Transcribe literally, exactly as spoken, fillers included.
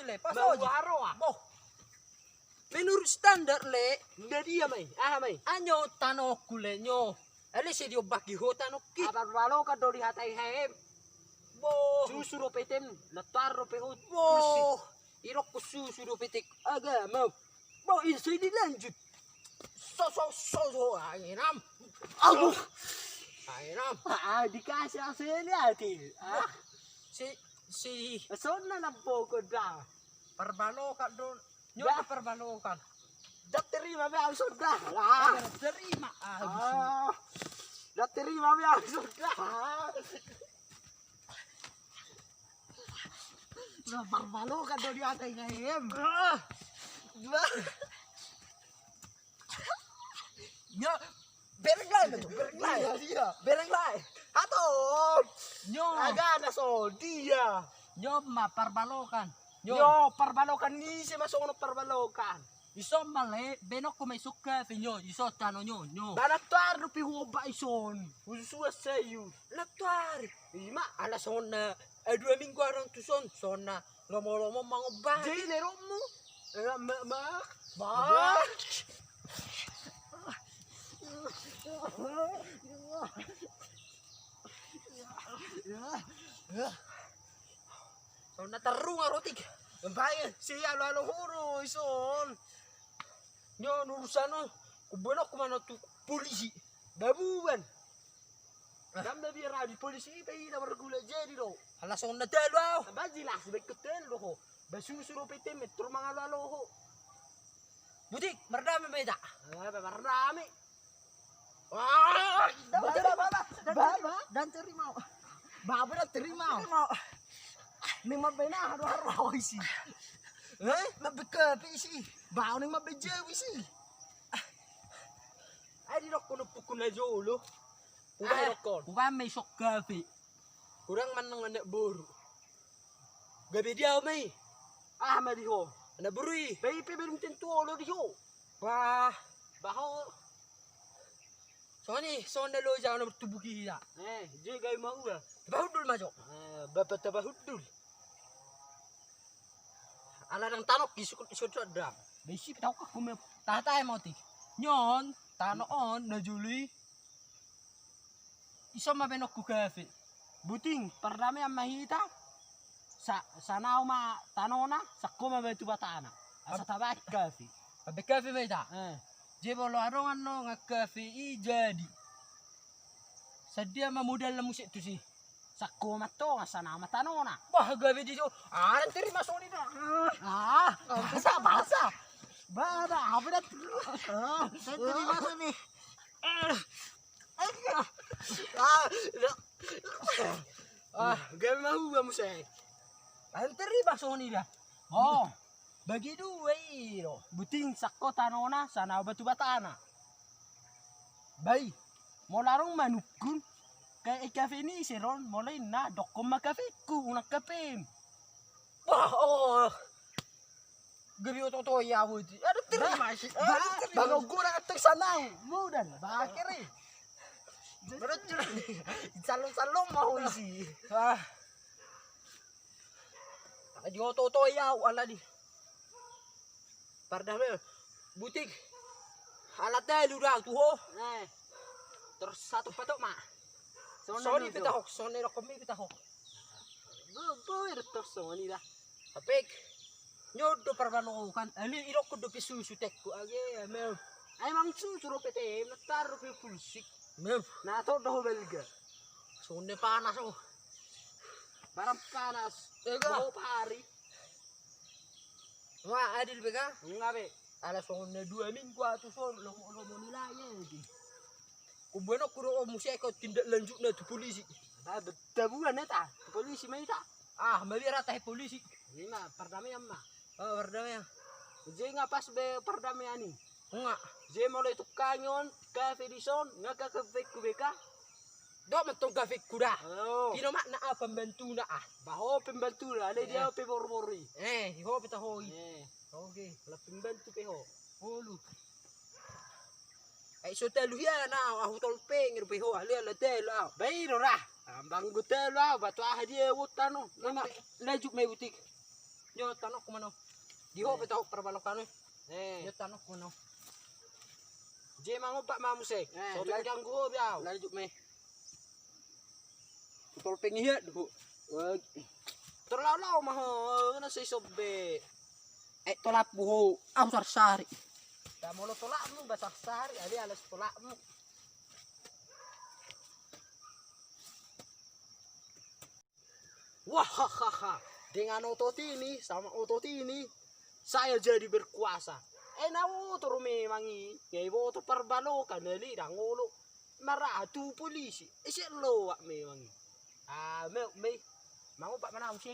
Te, pas mau ojek. Haroa. Boh. Menurut standar, le. Nda dia mai. Aha mai? Anyo tanongku, le, nyo. Ale se diombaki ho tanongki. Apa balokan do di hatai hem. Boh. Susu do petem, natar do pehut. Boh. Irok susu do petek. Agama. Boh, ini saya dilanjut. So, so, so, so, anginam. Aduh. Anginam. Ah, dikasih asli hati. Ah. Si, si. Sonna na pokok dah. Parbalokan do. Nyo parbalokan. Dah terima be, aku sudah. Lah. Terima. Ah. Dah terima be, aku sudah. Lah, parbalokan do di hatai hem. Nyo, bereng lae, bereng lae. Iya, iya. Bereng lae. Hato. Nyo. Agak na so dia. Nyo ma parbalokan. Nyo. Nyo, parbalokan ni se masuk no parbalokan. Ison ma le, benokku ma ison kafe nyo, ison tano nyo, nyo. Ba natuar do pe huoba ison. Hususuan sayu. Natuar. Ima, ala sonna, eh, dua minggu arang tuson, sonna, lomo-lomo mangoba. Jadi lerokmu. Eh, ma, ma, ma. Sonna terrunga rotik. Bae, si alo-alo horo ison. Nyo urusan on, kubono kumano tu polisi. Babuan. Dam da biar adi polisi pe ina margula jadi do. Alas on na telu au. Ba jelas be ketelu do ho. Ba susu do pe tem metro mangalo-alo ho. Butik, mardame ma ita. Ah, ba mardame. Wah, ba, ba, ba, ba, ba, dan terima. Ba, ba, dan terima. Terima. Ni ma bena haro haro isi. Eh? Ma beka pe isi. Ba, ni ma beja isi. Ai di dokon pukul na jolo. Ubahe dokon. Ubahe me sok kafe. Kurang manang anak boru. Gabe dia mai. Ah, ma di ho. Anak boru i. Bai pe belum tentu olo di ho. Wah. Baho. Soni, soni lo jao na bertubuh kita. Eh, je gai mau ya. Tabahudul majo. Eh, bapak tabahudul. Ala dang tanok isukut isukut dang. Besi tau ka kume. Tata emoti. Nyon, tano on, na jului. Iso ma benokku kafe. Buting, pardame amma hita. Sa, sanau ma tanona, sakko ma batu batana. Asa tabaen kafe. Tabaen kafe ma hita. Eh. Je bolo adong anno nga kafe i jadi. Sadia ma modal na musik tu si. Sakko ma tonga sanau ma tanona. Bah, gabe di jo. Ah, terima soni dah. Ah, bahasa, bahasa. Bah, bah, apa dah? Ah, terima soni. Ah, ah, gabe ma hua muse. Anteri basoni da. Oh, bagi dua i do. Buting sakko tanona, sanau batu batana. Bai, molo adong manungkun, kayak kafe ni seron, molo inna, dokkon ma kafeku, unang kafem. Wah, oh. Gabe oto-oto ya, Boti. Aduh, terima kasih. Bang, aduh, terima kasih. Bang, gua nak tek sana. Mudah, bakir, eh. Bener, bener. Salong-salong mau isi. Ah. Di oto-oto ya, ala di. Pardame, Butik. Ala telu da tu ho. Eh. Terus satu patok ma. Soni pitahok, soni rokok mi pitahok. Bo, bo, tor soni da. Apik. Nyo do parbalokan, ale irokku do pe susu tekku age, mem. Ai mang susu do pe tem, natar do pe pulsik. Mem. Na to do ho balga. Sonde panas o. Barang panas. Ega. Bau pari. Wah, adil be ka? Nga be. Ala songon na dua minggu atu son, lomo-lomo nilai e. Kubuan aku do muse ko tindak lanjut na tu polisi. Ba, tabuan eta, tu polisi ma ita. Ah, mabiar ata he polisi. Ima, pardamaian ma. Oh, pardamaian. Je nga pas be pardamaian i. Nga. Je molo itukkangi on, kafe di son, nga ka kafeku be ka. Dok mantong kafeku da. Oh. Pino makna ah pembantuna ah. Baho pembantuna, ale dia pe boru-boru i. Eh, ho pe taho i. Eh. Oke. Ala pembantu pe ho. Olu. Ai so telu hian au, ahu tolpeng rupe ho, ale ala telu au. Bai do ra. Ambang go telu au, batu aha dia wot tano. Nama lajuk mai Butik. Yo, tanokku mano. Di ho pe tahu parbalokan, eh. Eh. Yo, tanokku mano. Je mangompat ma muse. Eh, so lai- ganggu ho be au. Lanjut me. Tolpeng iya do. Wah. Terlalu lama ho, na sai sobbe. Eh, tolapmu ho. Au sarsari. Da molo tolapmu ba sarsari, ale alas tolapmu. Wah, hahaha. Dengan otot ini, sama otot ini, saya jadi berkuasa. Eh, na otor memang i. Ngai boto parbalokan, na lidang olo. Maratu polisi. Eh, siap loak memang i. Ah, me, me. Mangompat ma au muse.